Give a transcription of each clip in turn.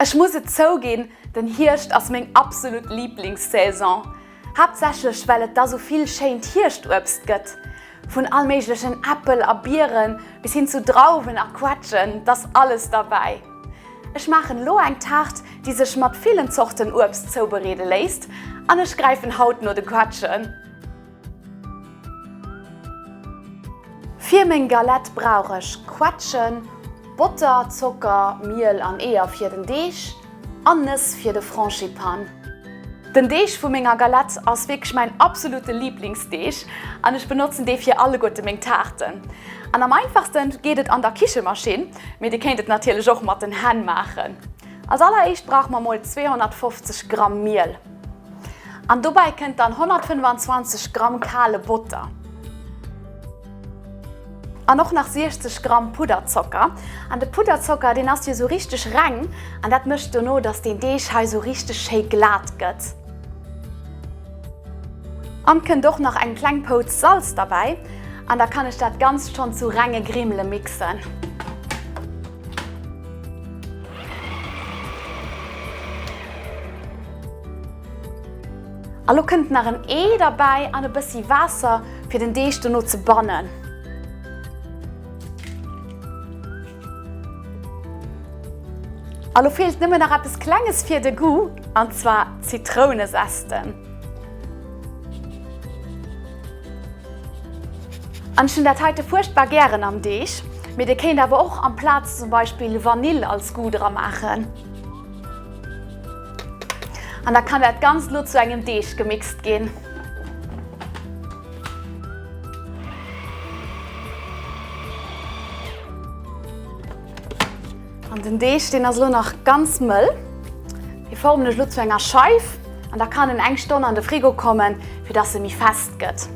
Ech muss et zouginn, den Hierscht ass meng absolut Liblingssaison. Haaptsächlech well et da sou vill schéint Hierschtuebst gëtt. Vun all méiglechen Äppel a Bieren bis hin zu Drauwen a Quetschen, 't ass alles derbäi. Ech maachen elo eng Taart, déi sech mat villen Zorten Uebst zoubereede léisst an ech gräifen haut no de Quetschen. Fir meng Galette brauch ech Quetschen, Botter, Zocker, Miel an Eeër fir den Deeg an Nëss fir de Frangipane. Den Deeg vu menger Galette ass wierklech mäin absolute Liblingsdeeg an ech benotzen dee fir alleguerte meng Taarten. An am einfachsten geet et an der Kichemaschinn, mee dir kéint et natierlech och mat den Hänn maachen. Als alleréischt brauche mer mol 250 Gramm Miel. An dobäi kënnt dann 125 Gramm kale Botter. An och nach 60 Gramm Pudderzocker. An de Pudderzocker, deen ass jo sou richteg reng an dat mécht dono, dass deen Deeg hei sou richteg schéi glat gëtt. An kënnt och nach eng kleng Pouz Salz derbäi an da kann ech dat Ganzt schonn zu renge Grimmele mixen. A lo kënnt nach en Ee derbäi an e bëssi Waasser fir den Deeg dono ze bannen. A lo feelt nëmmen nach eppes klenges fir de Goût, an zwar Zitrounesesten. An ech hunn dat heite fuerchtbar gären am Deeg, mee dir kéint awer och amplaz zum Beispill Vanill als Goût dra maachen. An da kann dat Ganzt lo zu engem Deeg gemixt ginn. An den Deeg, deen ass lo nach ganz mëll. Dee formen ech lo zu enger Scheif an da kann en eng Stonn an de Frigo kommen, fir dass e méi fest gëtt.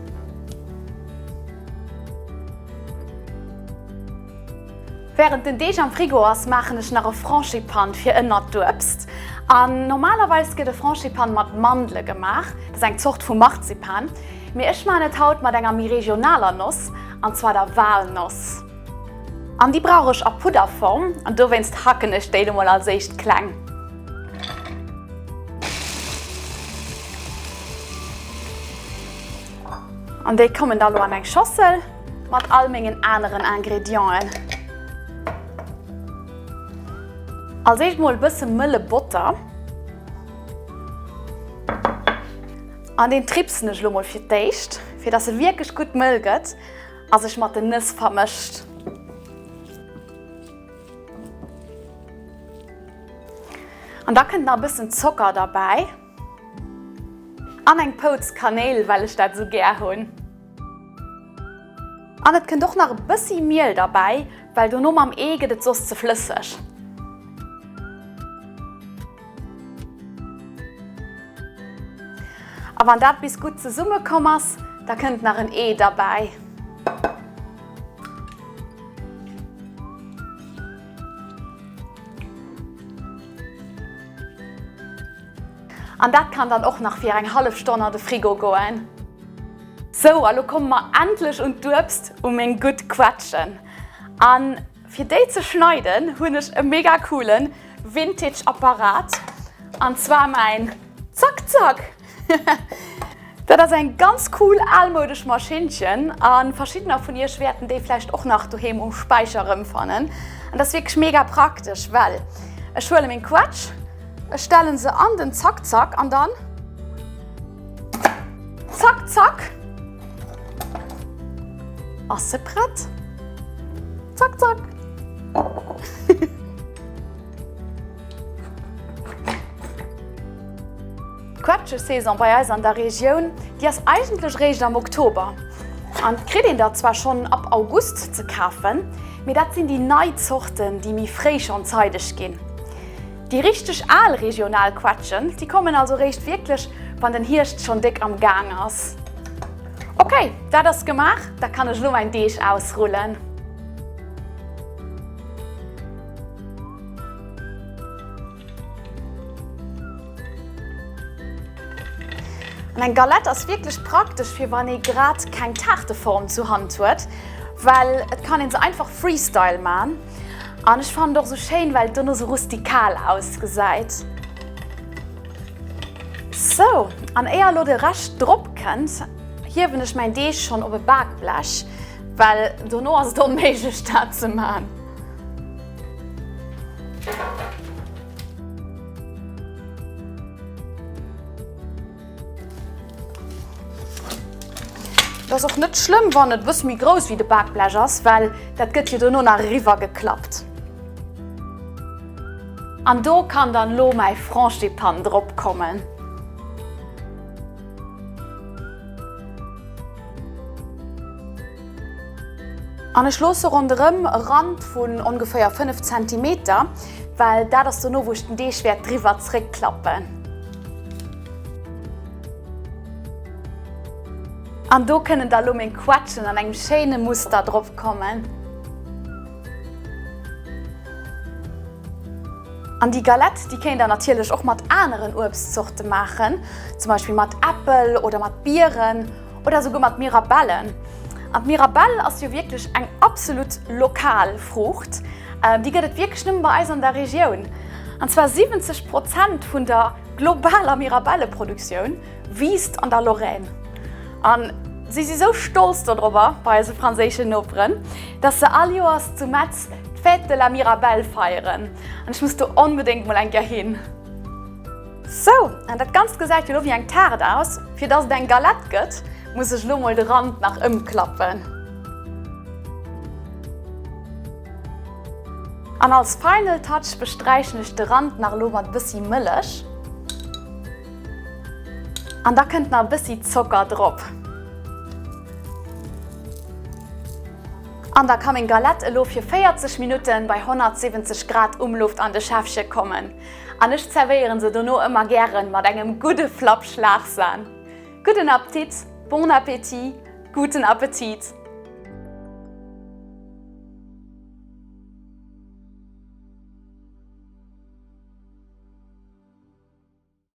Während den Deeg am Frigo ass, maachen ech nach e Frangipane fir ënnert d'Uebst. An normalerweis gëtt e Frangipane mat Mandele gemaach, dat ass eng Zort vu Marzipan. Mee ech maachen et haut mat enger méi regionaler Noss, an zwar der Walnoss. An déi brauch ech a Pudderform an dowéinst hacken ech déi lo mol als éischt kleng. An déi kommen da lo an eng Schossel mat all mengen aneren Ingredienten. Als éischt mol e bësse mëlle Botter. An deen tripsen ech lo mol fir d'éischt, fir dass e wierklech gutt mëll gëtt a sech mat den Nëss vermëscht. An da kënnt nach e bëssen Zocker derbäi. An eng Pouz Kanéil, well ech dat esou gär hunn. An et kënnt och nach e bëssi Miel derbäi, well dono mam Ee gëtt et soss ze flësseg. A wann dat bis gutt zesumme komm ass, da kënnt nach en Ee derbäi. An dat kann dann och nach fir eng hallef Stonn an de Frigo goen. Sou, a lo komme mer endlech un d'Uebst, u meng gutt Quetschen. An fir déi ze schneiden hunn ech e mega coolen Vintage Apparat, an zwar mäin Zack Zack. Dat ass eng ganz cool almoudesch Maschinnchen a verschiddener vun iech wäerten déi vläicht och nach doheem um Späicher erëmfannen. An dat ass wierklech mega praktesch, well ech huele meng Quetsch, ech stellen se an den Zack Zack an dann Zack Zack ass se prett. Zack Zack. D'Quetschesaison bei eis an der Regioun, déi ass eigentlech réischt am Oktober. An et kritt een der zwar schonn ab August ze kafen, mee dat sinn déi nei Zorten, déi méi fréi schonn zeideg ginn. Déi richteg al regional Quetschen, déi kommen also réischt wierklech, wann den Hierscht schonn déck am Gaang ass. Ok, dat ass gemaach, da kann ech elo mäin Deeg ausrullen. An eng Galette ass wierklech praktesch fir wann ee grad keng Taarteform zu Hand huet, well et kann een se einfach Freestyle man. An ech fannen et och sou schéin, well et dono sou rustikal ausgesäit. Sou, an éier elo de Rescht drop kënnt, hiewen ech mäin Deeg schonn op e Bakblech, well dono ass et onméiglech dat ze man. Et ass och net schlëmm, wann et e bësse méi grouss wéi de Bakblech ass, well dat gëtt jo dono nach eriwwer geklappt. An do kann dann elo mäi Frangipane drop kommen. An ech loosse ronderëm e Rand vun ongeféier 5 Zentimeter, well dat ass dono wou ech den Deeg wäert driwwer zréckklappen. An do kënnen da lo meng Quetschen an engem schéine Muster drop kommen. An déi Galette, déi kéint der natierlech och mat aneren Uebstzorte maachen, zum Beispill mat Äppel oder mat Bieren oder souguer mat Mirabellen. An d'Mirabelle ass jo wierklech eng absolut lokal Fruucht. Déi gëtt et wierklech nëmme bei eis an der Regioun. An zwar 70 Prozent vun der globaler Mirabelleproduktioun wiisst an der Lorraine. An si si sou stolz dodrobber bei eise franséischen Noperen, dass se all Joers zu Metz d'Fête de la Mirabelle feieren. An ech muss do onbedéngt mol eng Kéier hin. Sou, an dat Ganzt gesäit jo lo wéi eng Taart aus. Fir dass et eng Galette gëtt, muss ech lo mol de Rand nach ëmklappen. An als Final Touch besträichen ech de Rand nach elo mat bëssi Mëllech. An da kënnt nach e bëssi Zocker drop. An da ka meng Galette elo fir 40 Minutten bei 170 Grad Umluft an de Schäffche kommen. An ech zerwéieren se dono ëmmer gären mat engem gudde Flapp Schlagsahn. Gudden Appetit, bon appétit, guten Appetit!